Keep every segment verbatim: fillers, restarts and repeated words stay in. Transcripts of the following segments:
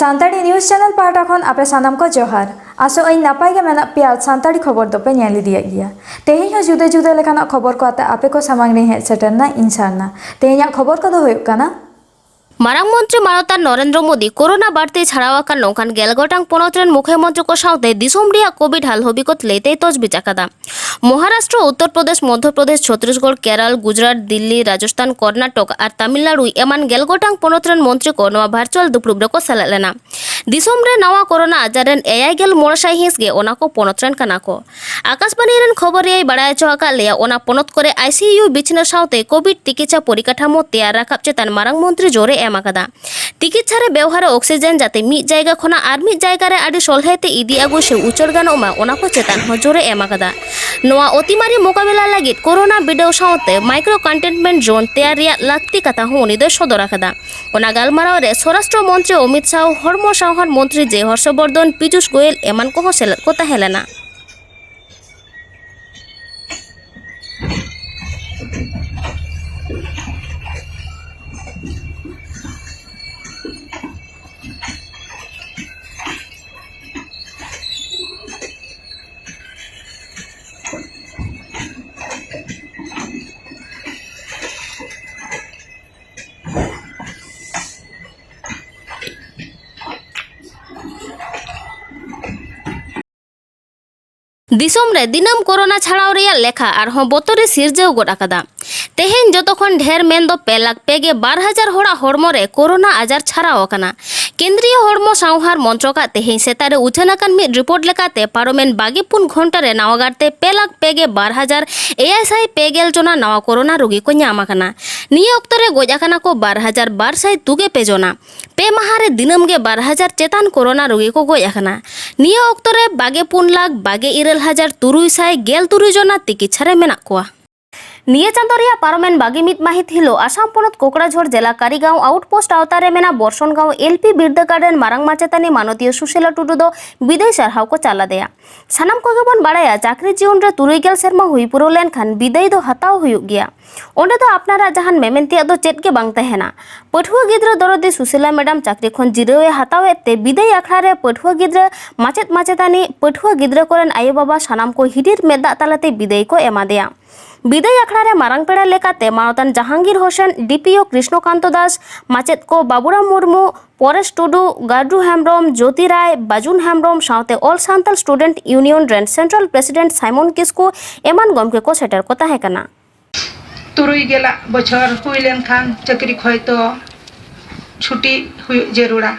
Santali news channel ᱯᱟᱦᱴᱟ ᱠᱷᱚᱱ ᱟᱯᱮ ᱥᱟᱱᱟᱢ ᱠᱚ ᱡᱚᱦᱟᱨ᱾ ᱟᱥᱚᱜ ᱟᱹᱧ ᱱᱟᱯᱟᱭ ᱜᱮ ᱢᱮᱱᱟᱜ ᱯᱮᱭᱟ ᱟᱨ ᱥᱟᱱᱛᱟᱲᱤ ᱠᱷᱚᱵᱚᱨ ᱫᱚᱯᱮ ᱧᱮᱞ ᱤᱫᱤᱭᱮᱫ ᱜᱮᱭᱟ᱾ ᱛᱮᱦᱮᱧ ᱦᱚᱸ ᱡᱩᱫᱟᱹ ᱡᱩᱫᱟᱹ ᱞᱮᱠᱟᱱᱟᱜ ᱠᱷᱚᱵᱚᱨ ᱠᱚ ᱟᱛᱮ ᱟᱯᱮ ᱠᱚ ᱥᱟᱢᱟᱝ ᱨᱤᱧ ᱦᱮᱡ ᱥᱮᱴᱮᱨ ᱮᱱᱟ ᱤᱧ ᱥᱟᱨᱱᱟ᱾ ᱛᱮᱦᱮᱧᱟᱜ ᱠᱷᱚᱵᱚᱨ ᱠᱚᱫᱚ ᱦᱩᱭᱩᱜ ᱠᱟᱱᱟ, ᱢᱟᱨᱟᱝ ᱢᱚᱱᱛᱨᱤ ᱢᱟᱱᱚᱛᱟᱱ ᱱᱚᱨᱮᱱᱫᱨᱚ ᱢᱳᱫᱤ ᱠᱳᱨᱳᱱᱟ ᱵᱟᱹᱲᱛᱤ ᱪᱷᱟᱲᱟᱣ ᱟᱠᱟᱱ ᱱᱚᱝᱠᱟᱱ ᱜᱮᱞ ᱜᱚᱴᱟᱝ ᱯᱚᱱᱚᱛ ᱨᱮᱱ ᱢᱩᱠᱷᱭᱟᱹ ᱢᱚᱱᱛᱨᱤ ᱠᱚ ᱥᱟᱶᱛᱮ ᱫᱤᱥᱚᱢ ᱨᱮᱭᱟᱜ ᱠᱳᱵᱷᱤᱰ ᱦᱟᱞ ᱦᱚᱵᱤᱠᱚᱛ ᱞᱟᱹᱭᱛᱮᱭ ᱛᱚᱡᱵᱤᱡ ᱟᱠᱟᱫᱟ᱾ ᱢᱚᱦᱟᱨᱟᱥᱴᱨᱚ, ᱩᱛᱛᱚᱨ ᱯᱨᱚᱫᱮᱥ, ᱢᱚᱫᱷᱭᱚ ᱯᱨᱚᱫᱮᱥ, ᱪᱷᱚᱛᱨᱤᱥᱜᱚᱲ, ᱠᱮᱨᱟᱞ, ᱜᱩᱡᱽᱨᱟᱴ, ᱫᱤᱞᱞᱤ, ᱨᱟᱡᱚᱥᱛᱷᱟᱱ, ᱠᱚᱨᱱᱟᱴᱚᱠ ᱟᱨ ᱛᱟᱢᱤᱞᱱᱟᱲᱩ ᱮᱢᱟᱱ ᱜᱮᱞ ᱜᱚᱴᱟᱝ ᱯᱚᱱᱚᱛ ᱨᱮᱱ ᱢᱚᱱᱛᱨᱤ ᱠᱚ ᱱᱚᱣᱟ ᱵᱷᱟᱨᱪᱩᱣᱟᱞ ᱫᱩᱯᱲᱩᱵ ᱨᱮᱠᱚ ᱥᱮᱞᱮᱫ ᱞᱮᱱᱟ᱾ ᱫᱤᱥᱚᱢ ᱨᱮ ᱱᱟᱣᱟ ᱠᱳᱨᱳᱱᱟ ᱟᱡᱟᱨ ᱨᱮᱱ ᱮᱭᱟᱭ ᱜᱮᱞ ᱢᱚᱬᱮ ᱥᱟᱭᱦᱤᱸᱥ ᱜᱮ ᱚᱱᱟ ᱠᱚ ᱯᱚᱱᱚᱛ ᱨᱮᱱ ᱠᱟᱱᱟ ᱠᱚ᱾ ᱟᱠᱟᱥᱵᱟᱱᱤ ᱨᱮᱱ ᱠᱷᱚᱵᱚᱨᱤᱭᱟᱹᱭ ᱵᱟᱲᱟᱭ ᱦᱚᱪᱚ ᱟᱠᱟᱫ ᱞᱮᱭᱟ, ᱚᱱᱟ ᱯᱚᱱᱚᱛ ᱠᱚᱨᱮ ᱟᱭ ᱥᱤ ᱭᱩ ᱵᱤᱪᱷᱱᱟᱹ ᱥᱟᱶᱛᱮ ᱠᱳᱵᱷᱤᱰ ᱛᱤᱠᱤᱪᱷᱟ ᱯᱚᱨᱤᱠᱟᱴᱷᱟᱢᱳ ᱛᱮᱭᱟᱨ ᱨᱟᱠᱟᱵ ᱪᱮᱛᱟᱱ ᱢᱟᱨᱟᱝ ᱢᱚᱱᱛᱨᱤ ᱡᱳᱨᱮ ᱮᱢ ᱟᱠᱟᱫᱟ᱾ ᱛᱤᱠᱤᱪᱷᱟ ᱨᱮ ᱵᱮᱣᱦᱟᱨᱚᱜ ᱚᱠᱥᱤᱡᱮᱱ ᱡᱟᱛᱮ ᱢᱤᱫ ᱡᱟᱭᱜᱟ ᱠᱷᱚᱱᱟᱜ ᱟᱨ ᱢᱤᱫ ᱡᱟᱭᱜᱟ ᱨᱮ ᱟᱹᱰᱤ ᱥᱚᱞᱦᱮ ᱛᱮ ᱤᱫᱤ ᱟᱹᱜᱩ ᱥᱮ ᱩᱪᱟᱹᱲ ᱜᱟᱱᱚᱜ ᱢᱟ, ᱚᱱᱟ ᱠᱚ ᱪᱮᱛᱟᱱ ᱦᱚᱸ ᱡᱳᱨᱮ ᱮᱢ ᱟᱠᱟᱫᱟ᱾ ᱱᱚᱣᱟ ᱚᱛᱤᱢᱟᱨᱤ ᱢᱳᱠᱟᱵᱮᱞᱟ ᱞᱟᱹᱜᱤᱫ ᱠᱳᱨᱳᱱᱟ ᱵᱤᱰᱟᱹᱣ ᱥᱟᱶᱛᱮ ᱢᱟᱭᱠᱨᱳ ᱠᱚᱱᱴᱮᱱᱢᱮᱱᱴ ᱡᱳᱱ ᱛᱮᱭᱟᱨ ᱨᱮᱭᱟᱜ ᱞᱟᱹᱠᱛᱤ ᱠᱟᱛᱷᱟ ᱦᱚᱸ ᱩᱱᱤ ᱫᱚᱭ ᱥᱚᱫᱚᱨ ᱟᱠᱟᱫᱟ᱾ ᱚᱱᱟ ᱜᱟᱞᱢᱟᱨᱟᱣ ᱨᱮ ᱥᱚᱨᱟᱥᱴᱨᱚ ᱢᱚᱱᱛᱨᱤ ᱚᱢᱤᱛ ᱥᱟᱦ, ᱦᱚᱲᱢᱚ ᱥᱟᱶᱦᱟᱨ ᱢᱚᱱᱛᱨᱤ ᱡᱮ ᱦᱚᱨᱥᱚᱵᱚᱨᱫᱷᱚᱱ, ᱯᱤᱡᱩᱥ ᱜᱳᱭᱮᱞ ᱮᱢᱟᱱ ᱠᱚᱦᱚᱸ ᱥᱮᱞᱮᱫ ᱠᱚ ᱛᱟᱦᱮᱸ ᱞᱮᱱᱟ᱾ ᱫᱤᱥᱚᱢ ᱨᱮ ᱫᱤᱱᱟᱹᱢ ᱠᱳᱨᱳᱱᱟ ᱪᱷᱟᱲᱟᱣ ᱨᱮᱭᱟᱜ ᱞᱮᱠᱷᱟ ᱟᱨᱦᱚᱸ ᱵᱚᱛᱚᱨ ᱮ ᱥᱤᱨᱡᱟᱹᱣ ᱜᱚᱫ ᱟᱠᱟᱫᱟ᱾ ᱛᱮᱦᱮᱧ ᱡᱚᱛᱚ ᱠᱷᱚᱱ ᱰᱷᱮᱨ ᱢᱮᱱᱫᱚ ᱯᱮ ᱞᱟᱠᱷ ᱯᱮ ᱜᱮ ᱵᱟᱨ ᱦᱟᱡᱟᱨ ᱦᱚᱲᱟᱜ ᱦᱚᱲᱢᱚ ᱨᱮ ᱠᱳᱨᱳᱱᱟ ᱟᱡᱟᱨ ᱪᱷᱟᱨᱟᱣ ᱟᱠᱟᱱᱟ᱾ ᱠᱮᱱᱫᱨᱤᱭᱚ ᱦᱚᱲᱢᱚ ᱥᱟᱶᱦᱟᱨ ᱢᱚᱱᱛᱨᱚᱠᱟᱜ ᱛᱮᱦᱮᱧ ᱥᱮᱛᱟᱜ ᱨᱮ ᱩᱪᱷᱟᱹᱱ ᱟᱠᱟᱱ ᱢᱤᱫ ᱨᱤᱯᱳᱨᱴ ᱞᱮᱠᱟᱛᱮ, ᱯᱟᱨᱚᱢᱮᱱ ᱵᱟᱜᱮ ᱯᱩᱱ ᱜᱷᱚᱱᱴᱟ ᱨᱮ ᱱᱟᱣᱟ ᱜᱟᱨᱛᱮ ᱯᱮ ᱞᱟᱠᱷ ᱯᱮ ᱜᱮ ᱵᱟᱨ ᱦᱟᱡᱟᱨ ᱮᱭᱟᱭ ᱥᱟᱭ ᱯᱮ ᱜᱮᱞ ᱡᱚᱱᱟ ᱱᱟᱣᱟ ᱠᱳᱨᱳᱱᱟ ᱨᱳᱜᱤ ᱠᱚ ᱧᱟᱢ ᱟᱠᱟᱱᱟ᱾ ᱱᱤᱭᱟᱹ ᱚᱠᱛᱚ ᱨᱮ ᱜᱚᱡ ᱟᱠᱟᱱᱟ ᱠᱚ ᱵᱟᱨ ᱦᱟᱡᱟᱨ ᱵᱟᱨ ᱥᱟᱭ ᱛᱩᱜᱮ ᱯᱮ ᱡᱚᱱᱟ᱾ ᱯᱮ ᱢᱟᱦᱟ ᱨᱮ ᱫᱤᱱᱟᱹᱢ ᱜᱮ ᱵᱟᱨ ᱦᱟᱡᱟᱨ ᱪᱮᱛᱟᱱ ᱠᱳᱨᱳᱱᱟ ᱨᱳᱜᱤ ᱠᱚ ᱜᱚᱡ ᱟᱠᱟᱱᱟ᱾ ᱱᱤᱭᱟᱹ ᱚᱠᱛᱚ ᱨᱮ ᱵᱟᱜᱮ ᱯᱩᱱ ᱞᱟᱠᱷ ᱵᱟᱜᱮ ᱤᱨᱟᱹᱞ ᱦᱟᱡᱟᱨ ᱛᱩᱨᱩᱭ ᱥᱟᱭ ᱜᱮᱞ ᱛᱩᱨᱩᱭ ᱡᱚᱱᱟ ᱛᱤᱠᱤᱪᱷᱟ ᱨᱮ ᱢᱮᱱᱟᱜ ᱠᱚᱣᱟ᱾ ᱱᱤᱭᱟᱹ ᱪᱟᱸᱫᱚ ᱨᱮᱭᱟᱜ ᱯᱟᱨᱚᱢᱮᱱ ᱵᱟᱜᱮ ᱢᱤᱫ ᱢᱟᱹᱦᱤᱛ ᱦᱤᱞᱳᱜ ᱟᱥᱟᱢ ᱯᱚᱱᱚᱛ ᱠᱳᱠᱲᱟᱡᱷᱚᱲ ᱡᱮᱞᱟ ᱠᱟᱨᱤᱜᱟᱸᱣ ᱟᱣᱩᱴᱯᱳᱥᱴ ᱟᱣᱛᱟ ᱨᱮ ᱢᱮᱱᱟᱜ ᱵᱚᱨᱥᱚᱱ ᱜᱟᱸᱣ ᱮᱞ ᱯᱤ ᱵᱤᱨᱫᱟᱹᱜᱟᱲ ᱨᱮᱱ ᱢᱟᱨᱟᱝ ᱢᱟᱪᱮᱛᱟᱹᱱᱤ ᱢᱟᱱᱚᱛᱤᱭᱟᱹ ᱥᱩᱥᱤᱞᱟ ᱴᱩᱰᱩ ᱫᱚ ᱵᱤᱫᱟᱹᱭ ᱥᱟᱨᱦᱟᱣ ᱠᱚ ᱪᱟᱞ ᱟᱫᱮᱭᱟ᱾ ᱥᱟᱱᱟᱢ ᱠᱚᱜᱮ ᱵᱚᱱ ᱵᱟᱲᱟᱭᱟ, ᱪᱟᱹᱠᱨᱤ ᱡᱤᱭᱚᱱ ᱨᱮ ᱛᱩᱨᱩᱭ ᱜᱮᱞ ᱥᱮᱨᱢᱟ ᱦᱩᱭ ᱯᱩᱨᱟᱹᱣ ᱞᱮᱱᱠᱷᱟᱱ ᱵᱤᱫᱟᱹᱭ ᱫᱚ ᱦᱟᱛᱟᱣ ᱦᱩᱭᱩᱜ ᱜᱮᱭᱟ᱾ ᱚᱸᱰᱮ ᱫᱚ ᱟᱯᱱᱟᱨᱟᱜ ᱡᱟᱦᱟᱱ ᱢᱮᱢᱮᱱ ᱛᱮᱭᱟᱜ ᱫᱚ ᱪᱮᱫ ᱜᱮ ᱵᱟᱝ ᱛᱟᱦᱮᱱᱟ᱾ ᱯᱟᱹᱴᱷᱩᱣᱟᱹ ᱜᱤᱫᱽᱨᱟᱹ ᱫᱚᱨᱚᱫᱤ ᱥᱩᱥᱤᱞᱟ ᱢᱮᱰᱟᱢ ᱪᱟᱹᱠᱨᱤ ᱠᱷᱚᱱ ᱡᱤᱨᱟᱹᱣ ᱮ ᱦᱟᱛᱟᱣ ᱮᱫ ᱛᱮ ᱵᱤᱫᱟᱹᱭ ᱟᱠᱷᱲᱟ ᱨᱮ ᱯᱟᱹᱴᱷᱩᱣᱟᱹ ᱜᱤᱫᱽᱨᱟᱹ, ᱢᱟᱪᱮᱫ ᱢᱟᱪᱮᱛᱟᱹᱱᱤ, ᱯᱟᱹᱴᱷᱩᱣᱟᱹ ᱜᱤᱫᱽᱨᱟᱹ ᱠᱚᱨᱮᱱ ᱟᱭᱳᱼᱵᱟᱵᱟ ᱥᱟᱱᱟᱢ ᱠᱚ ᱦᱤᱰᱤᱨ ᱢᱮᱫ ᱫᱟᱜ ᱛᱟᱞᱟᱛᱮ ᱵᱤᱫᱟᱹᱭ ᱠᱚ ᱮᱢᱟ ᱫᱮᱭᱟ᱾ ᱵᱤᱫᱟᱹᱭ ᱟᱠᱷᱲᱟ ᱨᱮ ᱢᱟᱨᱟᱝ ᱯᱮᱲᱟ ᱞᱮᱠᱟᱛᱮ ᱢᱟᱱᱚᱛᱟᱱ ᱡᱟᱦᱟᱝᱜᱤᱨ ᱦᱳᱥᱮᱱ, ᱰᱤ ᱯᱤ ᱳ ᱠᱨᱤᱥᱱᱚᱠᱟᱱᱛᱚ ᱫᱟᱥ, ᱢᱟᱪᱮᱫ ᱠᱚ ᱵᱟᱵᱩᱨᱟᱢ ᱢᱩᱨᱢᱩ, ᱯᱚᱨᱮᱥ ᱴᱩᱰᱩ, ᱜᱟᱨᱰᱩ ᱦᱮᱢᱵᱨᱚᱢ, ᱡᱳᱛᱤ ᱨᱟᱭ, ᱵᱟᱡᱩᱱ ᱦᱮᱢᱵᱨᱚᱢ ᱥᱟᱶᱛᱮ ᱚᱞ ᱥᱟᱱᱛᱟᱞ ᱥᱴᱩᱰᱮᱱᱴ ᱤᱭᱩᱱᱤᱭᱚᱱ ᱨᱮᱱ ᱥᱮᱱᱴᱨᱟᱞ ᱯᱨᱮᱥᱤᱰᱮᱱᱴ ᱥᱟᱭᱢᱚᱱ ᱠᱤᱥᱠᱩ ᱮᱢᱟᱱ ᱜᱚᱢᱠᱮ ᱠᱚ ᱥᱮᱴᱮᱨ ᱠᱚ ᱛᱟᱦᱮᱸ ᱠᱟᱱᱟ᱾ ᱛᱩᱨᱩᱭ ᱜᱮᱞᱟᱜ ᱵᱚᱪᱷᱚᱨ ᱦᱩᱭ ᱞᱮᱱᱠᱷᱟᱱ ᱪᱟᱹᱠᱨᱤ ᱠᱷᱚᱱ ᱫᱚ ᱪᱷᱩᱴᱤ ᱦᱩᱭᱩᱜ ᱡᱟᱹᱨᱩᱲᱟ᱾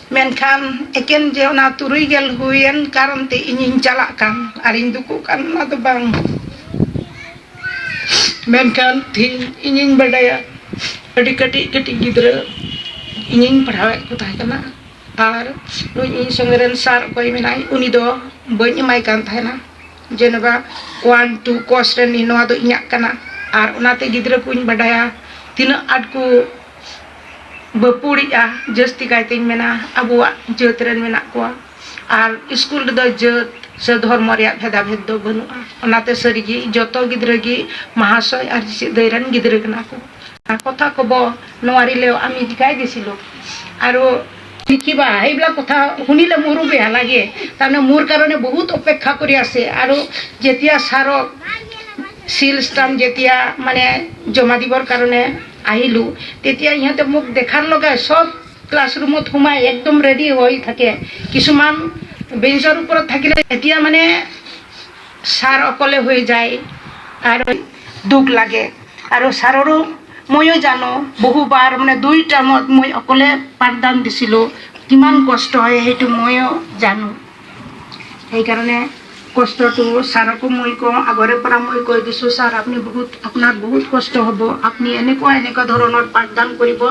ᱢᱮᱱᱠᱷᱟᱱ ᱮᱠᱮᱱ ᱡᱮ ᱚᱱᱟ ᱛᱩᱨᱩᱭ ᱜᱮᱞ ᱦᱩᱭᱮᱱ ᱠᱟᱨᱚᱱ ᱛᱮ ᱤᱧᱤᱧ ᱪᱟᱞᱟᱜ ᱠᱟᱱ ᱟᱨᱤᱧ ᱫᱩᱠᱩᱜ ᱠᱟᱱ, ᱚᱱᱟ ᱫᱚ ᱵᱟᱝ᱾ ᱢᱮᱱᱠᱷᱟᱱ ᱛᱮᱦᱮᱧ ᱤᱧᱤᱧ ᱵᱟᱰᱟᱭᱟ, ᱟᱹᱰᱤ ᱠᱟᱹᱴᱤᱡ ᱠᱟᱹᱴᱤᱡ ᱜᱤᱫᱽᱨᱟᱹ ᱤᱧᱤᱧ ᱯᱟᱲᱦᱟᱣᱮᱫ ᱠᱚ ᱛᱟᱦᱮᱸ ᱠᱟᱱᱟ᱾ ᱟᱨ ᱱᱩᱭ ᱤᱧ ᱥᱚᱸᱜᱮ ᱨᱮᱱ ᱥᱟᱨ ᱚᱠᱚᱭ ᱢᱮᱱᱟᱭ, ᱩᱱᱤ ᱫᱚ ᱵᱟᱹᱧ ᱮᱢᱟᱭ ᱠᱟᱱ ᱛᱟᱦᱮᱱᱟ᱾ ᱡᱮᱱᱚᱵᱟ ᱚᱣᱟᱱ ᱴᱩ ᱠᱳᱨᱥ ᱨᱮ ᱱᱚᱣᱟ ᱫᱚ ᱤᱧᱟᱹᱜ ᱠᱟᱱᱟ᱾ ᱟᱨ ᱚᱱᱟᱛᱮ ᱜᱤᱫᱽᱨᱟᱹ ᱠᱚᱧ ᱵᱟᱰᱟᱭᱟ ᱛᱤᱱᱟᱹᱜ ᱟᱸᱴ ᱠᱚ ᱵᱟᱹᱯᱩᱲᱤᱡᱼᱟ, ᱡᱟᱹᱥᱛᱤ ᱠᱟᱭᱛᱮᱧ ᱢᱮᱱᱟ ᱟᱵᱚᱣᱟᱜ ᱡᱟᱹᱛ ᱨᱮᱱ ᱢᱮᱱᱟᱜ ᱠᱚᱣᱟ᱾ ᱟᱨ ᱥᱠᱩᱞ ᱨᱮᱫᱚ ᱡᱟᱹᱛ ᱥᱮ ᱫᱷᱚᱨᱢᱚ ᱨᱮᱭᱟᱜ ᱵᱷᱮᱫᱟᱵᱷᱮᱫ ᱫᱚ ᱵᱟᱹᱱᱩᱜᱼᱟ᱾ ᱚᱱᱟᱛᱮ ᱥᱟᱹᱨᱤᱜᱮ ᱡᱚᱛᱚ ᱜᱤᱫᱽᱨᱟᱹ ᱜᱮ ᱢᱟᱦᱟᱥᱚᱭ ᱟᱨ ᱪᱮᱫ ᱫᱟᱹᱭ ᱨᱮᱱ ᱜᱤᱫᱽᱨᱟᱹ ᱠᱟᱱᱟ ᱠᱚ᱾ ᱟᱨ ᱠᱚᱛᱷᱟ ᱠᱚᱵᱚ ᱱᱚᱣᱟ ᱨᱤᱞᱮᱣ ᱟᱢᱤ ᱡᱤᱠᱟᱭ ᱜᱮ ᱥᱤᱞᱚ᱾ ᱟᱨᱚ লিখিবা, সেইবিলাক কথা শুনিলে মোৰো বেয়া লাগে। তাৰমানে মোৰ কাৰণে বহুত অপেক্ষা কৰি আছে। আৰু যেতিয়া ছাৰক চিল ষ্টাম্প যেতিয়া মানে জমা দিবৰ কাৰণে আহিলোঁ, তেতিয়া ইহঁতে মোক দেখাৰ লগে চব ক্লাছৰুমত সোমাই একদম ৰেডি হৈ থাকে। কিছুমান বেঞ্চৰ ওপৰত থাকিলে এতিয়া মানে ছাৰ অকলে হৈ যায় আৰু দুখ লাগে। আৰু ছাৰৰো ময়ো জানো, বহুবাৰ মানে দুই টাৰ্মত মই অকলে পাঠদান দিছিলোঁ, কিমান কষ্ট হয় সেইটো ময়ো জানো। সেইকাৰণে কষ্টটো ছাৰকো মই কওঁ, আগৰে পৰা মই কৈ দিছোঁ, "ছাৰ, আপুনি বহুত, আপোনাৰ বহুত কষ্ট হ'ব, আপুনি এনেকুৱা এনেকুৱা ধৰণৰ পাঠদান কৰিব,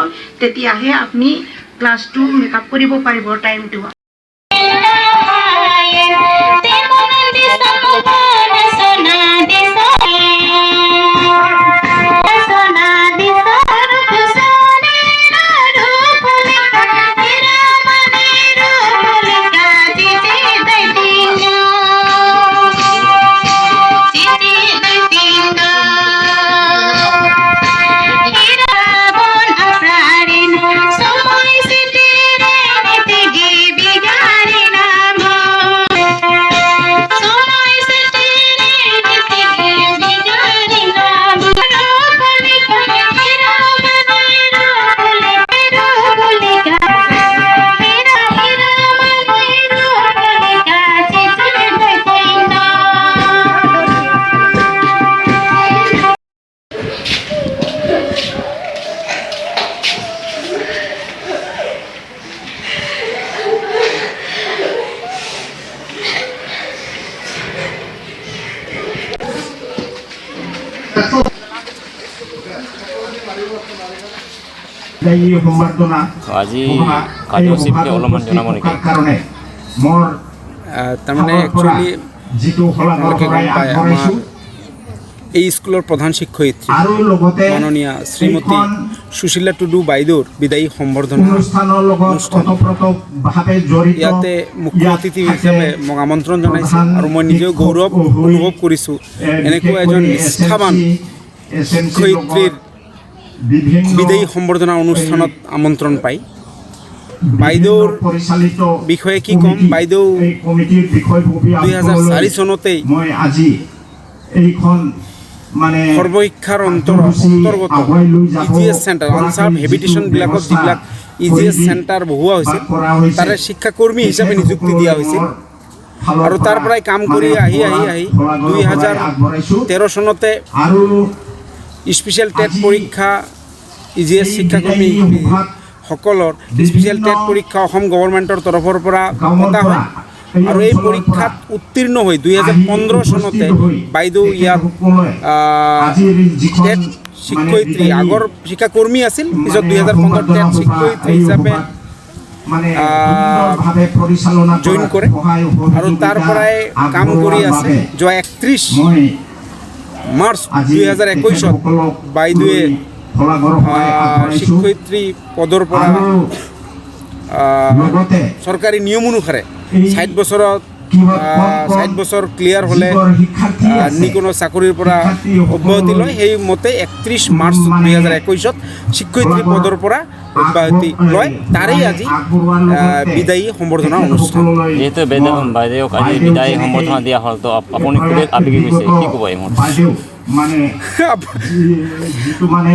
তেতিয়াহে আপুনি ক্লাছটো মেকআপ কৰিব পাৰিব টাইমটো।" এই সম্বর্ধনা আজি ঘোষণা, এই কাৰ্যসূচীত সভাত অলপমান উপস্থিত জনাব নেকি? থকাৰ কাৰণে মোৰ আহ, তাৰমানে ফালৰ পৰা একচুৱেলি যিটো শলাগৰ আপোনালোকে গম শৰাই পায়, আগবঢ়াইছো। আমাৰ এই স্কুলৰ প্ৰধান শিক্ষয়িত্ৰী আৰু লগতে মাননীয়া শ্ৰীমতী এইখন সুশীলা টুডু বাইদেউৰ বিদায়ী সম্বৰ্ধনা অনুষ্ঠানৰ লগত অনুষ্ঠান। ওতপ্ৰোতঃভাৱে জড়িত ইয়াতে মুখ্য ইয়াত অতিথি থাকে হিচাপে মোক আমন্ত্ৰণ জনাইছে প্ৰধান আৰু মই নিজেও শিক্ষক গৌৰৱ হৈ, অনুভৱ কৰিছোঁ। এ, এনেকুৱা বিশেষকৈ এজন এছ এম চি, নিষ্ঠাৱান এছ এম চি শিক্ষয়িত্ৰীৰ লগত বিভিন্ন বিদায়ী সম্বৰ্ধনা অনুষ্ঠানত আমন্ত্ৰণ পাই। বিভিন্ন বাইদেউৰ পৰিচালিত বিষয়ে কি ক'ম? কমিটি, বাইদেউ এই কমিটিৰ বিষয়ববীয়া দুই হাজাৰ চাৰি আগলৈ চনতেই মই আজি এইখন মানে সৰ্বশিক্ষাৰ অন্তৰ-, কাৰ্যসূচী অন্তৰ্গত আগুৱাই লৈ যাব ই জি এছ চেণ্টাৰ, পৰাকৈ আনচাৰ্ভ যিটো হেবিটেশ্যনবিলাকত ব্যৱস্থা যিবিলাক ই জি এছ কৰি চেণ্টাৰ বহোৱা বা হৈছে, কৰা হৈছে, তাৰে শিক্ষাকৰ্মী হিচাপে নিযুক্তি দিয়া হৈছিল। তেখেতসকললৈ মোৰ ফালৰ আৰু তাৰ পৰা পৰাই কাম কৰি মানে আহি, আহি, আহি শলাগৰ শৰাই আগবঢ়াইছো। দুই হাজাৰ তেৰ চনতে আৰু স্পেচিয়েল টেট আজি পৰীক্ষা, ই জি এছ এই শিক্ষাকৰ্মী বিদায়ী সভাত সকলৰ বিভিন্ন স্পেচিয়েল টেট পৰীক্ষা অসম গভৰ্ণমেণ্টৰ তৰফৰ পৰা গাঁৱৰ পতা হয়। পৰা এই আৰু এই অঞ্চলৰ পৰীক্ষাত পৰা উত্তীৰ্ণ হৈ দুই হাজাৰ পোন্ধৰ আহি চনতে উপস্থিত হৈ বাইদেউ ইয়াত, তেখেতসকলে আহ, আজিৰ যিখন টেট মানে শিক্ষয়িত্ৰী, বিদায়ী আগৰ শিক্ষাকৰ্মী আছিল, পিছত মানে দুই হাজাৰ পোন্ধৰ সম্বৰ্ধনা টেট সভা, শিক্ষয়িত্ৰী এই হিচাপে সভাত মানে আহ, সুন্দৰভাৱে পৰিচালনা জইন কৰাত কৰে সহায় আৰু তাৰ সহযোগিতা পৰাই কাম কৰি আগবঢ়োৱাৰ আছে। বাবে যোৱা একত্ৰিশ মই মাৰ্চ আজি দুই হাজাৰ একৈশত তেখেতসকলক বাইদেৱে, লৈ শলাগৰ শৰাই আহ, আগবঢ়াইছো। শিক্ষয়িত্ৰী পদৰ পৰা, আৰু আহ, লগতে চৰকাৰী নিয়ম অনুসাৰে এই ষাঠি বছৰত, কিহত আহ, কম কম ষাঠি বছৰ ক্লিয়াৰ হ'লে, যিগৰাকী শিক্ষাৰ্থী আহ, আছে, যিকোনো চাকৰিৰ পৰা শিক্ষাৰ্থীসকললৈ অব্যাহতি লয়। সেইমতে একত্ৰিশ মাৰ্চ মানে দুই হাজাৰ একৈশত শিক্ষয়িত্ৰী শলাগৰ পদৰ পৰা অব্যাহতি আগব-, লয়। তাৰেই মানে আজি, আগবঢ়োৱাৰ আহ, লগতে বিদায়ী সম্বৰ্ধনা অনুষ্ঠান। তেখেতসকললৈ যিহেতু বাইদেউ, মই বাইদেউক আজি বাইদেউ বিদায়ী যেনেকে সম্বৰ্ধনা দিয়া হ'ল, তো আপ-, আপুনি বিষয়ত খুবেই আবেগিক হৈছে। কি বিষয়ত ক'ব এই মুহূৰ্তত? বাইদেউ মানে আপ-, যি-, যিটো মানে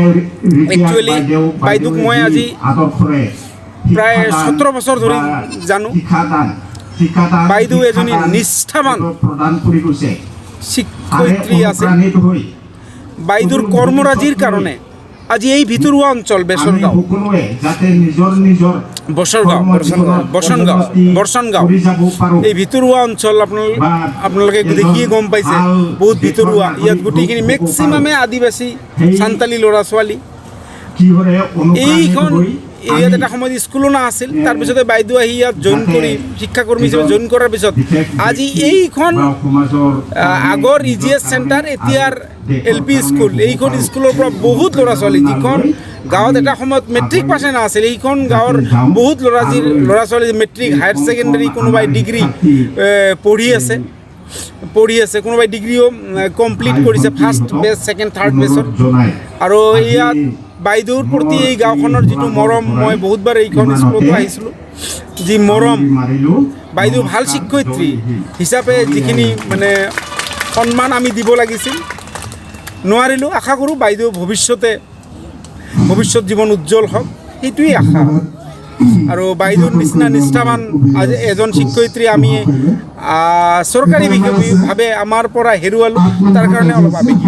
ৰিটায়াৰ্ড একচুৱেলি বাইদেউ, বাইদেউক বাইদেৱে মই যি আজি আদৰ্শৰে প্ৰায় শিক্ষাদান সোতৰ বছৰ ধৰি বা জানো। শিক্ষাদান, শিক্ষাদান, বাইদেউ এজনী শিক্ষাদান নিষ্ঠাৱান প্ৰদান কৰি গৈছে। শিক্ষয়িত্ৰী তাৰে আছিল। অনুপ্ৰাণিত হৈ বাইদেউৰ সুদূৰ কৰ্মৰাজিৰ ভৱিষ্যতলৈ কাৰণে আজি এই ভিতৰুৱা অঞ্চল বেচৰগাঁও, বসৰগাঁও, বসৰগাঁও, বসনগাঁও, বসনগাঁও, এই ভিতৰুৱা অঞ্চল আপোনাল-, আপোনালোকে দেখিয়ে গম পাইছে, বহুত ভিতৰুৱা। ইয়াত গোটেইখিনি মেক্সিমামে আদিবাসী, চান্তালী ল'ৰা ছোৱালী। এইখন এৰিয়াত এটা সময়ত স্কুলো নাছিল, তাৰপিছতে বাইদেউ আহি ইয়াত জইন কৰি, শিক্ষাকৰ্মী হিচাপে জইন কৰাৰ পিছত আজি এইখন, আহ, আগৰ ই জি এছ চেণ্টাৰ, এতিয়াৰ এল পি স্কুল, এইখন স্কুলৰ পৰা বহুত ল'ৰা ছোৱালী, যিখন গাঁৱত এটা সময়ত মেট্ৰিক পাছে নাছিল, এইখন গাঁৱৰ বহুত ল'ৰা, যি ল'ৰা ছোৱালী মেট্ৰিক, হায়াৰ ছেকেণ্ডেৰী, কোনোবাই ডিগ্ৰী, এ, পঢ়ি আছে, পঢ়ি আছে, কোনোবাই ডিগ্ৰীও, উম, কমপ্লিট কৰিছে, ফাৰ্ষ্ট বেচ, ছেকেণ্ড, থাৰ্ড বেচৰ। আৰু ইয়াত বাইদেউৰ প্ৰতি এই গাঁওখনৰ যিটো মৰম, মই বহুতবাৰ এইখন স্কুলতো আহিছিলোঁ, যি মৰম, বাইদেউ ভাল শিক্ষয়িত্ৰী হিচাপে যিখিনি মানে সন্মান আমি দিব লাগিছিল, নোৱাৰিলোঁ। আশা কৰোঁ বাইদেউ ভৱিষ্যতে, ভৱিষ্যত জীৱন উজ্জ্বল হওক, সেইটোৱেই আশা। আৰু বাইদেউৰ নিচিনা নিষ্ঠাৱান আজি এজন শিক্ষয়িত্ৰী আমি, আহ, চৰকাৰী বিষয়-, ভাৱে আমাৰ পৰা হেৰুৱালোঁ, তাৰ কাৰণে অলপ আৱেগিক।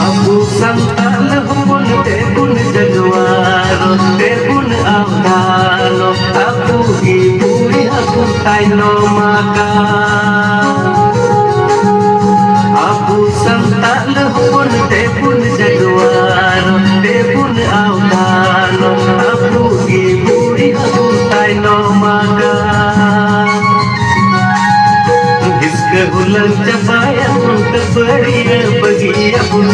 ᱟᱵᱚ ᱥᱟᱱᱛᱟᱲ ᱦᱚᱯᱚᱱ ᱛᱮᱵᱚᱱ ᱡᱟᱱᱣᱟᱨ, ᱛᱮᱵᱚᱱ ᱟᱣᱫᱟᱨ, ᱟᱵᱚ ᱜᱮ ᱵᱩᱲᱤ ᱦᱟᱹᱠᱩ ᱛᱟᱭᱱᱚᱢ ᱟᱠᱟᱱ᱾ ᱟᱵᱚ ᱥᱟᱱᱛᱟᱲ ᱦᱚᱯᱚᱱ ᱛᱮᱵᱚᱱ ᱡᱟᱱᱣᱟᱨ, ᱛᱮᱵᱚᱱ ᱟᱣᱫᱟᱨ, ᱟᱵᱚ ᱜᱮ ᱵᱩᱲᱤ ᱦᱟᱹᱠᱩ ᱛᱟᱭᱱᱚᱢ ᱟᱠᱟᱱ᱾ ᱦᱤᱥᱠᱟᱹ ᱦᱩᱞᱟᱹᱝ ᱪᱟᱵᱟᱭᱟ, ᱠᱷᱟᱹᱯᱟᱹᱨᱤᱭᱟᱹ ᱵᱟᱹᱜᱤᱭᱟᱵᱚᱱ᱾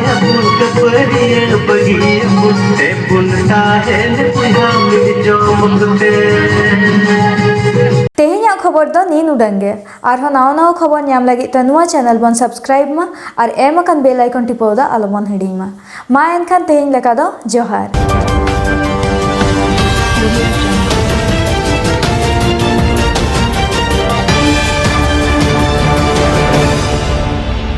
ᱵᱚᱱ ᱠᱷᱟᱹᱯᱟᱹᱨᱤᱭᱟᱹ ᱵᱟᱹᱜᱤᱭᱟᱵᱚᱱ, ᱛᱮᱵᱚᱱ ᱛᱟᱦᱮᱱ ᱵᱚᱭᱦᱟ ᱢᱤᱫ ᱡᱚᱢᱚᱠ ᱛᱮ᱾ ᱛᱮᱦᱮᱧᱟᱜ ᱠᱷᱚᱵᱚᱨ ᱫᱚ ᱱᱤᱱ ᱩᱰᱟᱹᱝ ᱜᱮ᱾ ᱟᱨᱦᱚᱸ ᱱᱟᱣᱟ ᱱᱟᱣᱟ ᱠᱷᱚᱵᱚᱨ ᱧᱟᱢ ᱞᱟᱹᱜᱤᱫ ᱛᱮ ᱱᱚᱣᱟ channel ᱵᱚᱱ subscribe ᱢᱟ ᱟᱨ ᱮᱢ ᱟᱠᱟᱱ bell icon ᱴᱤᱯᱟᱹᱣ ᱫᱚ ᱟᱞᱚ ᱵᱚᱱ ᱦᱤᱲᱤᱧ ᱢᱟ᱾ ᱢᱟ ᱮᱱᱠᱷᱟᱱ ᱛᱮᱦᱮᱧ ᱞᱮᱠᱟ ᱫᱚ ᱡᱚᱦᱟᱨ᱾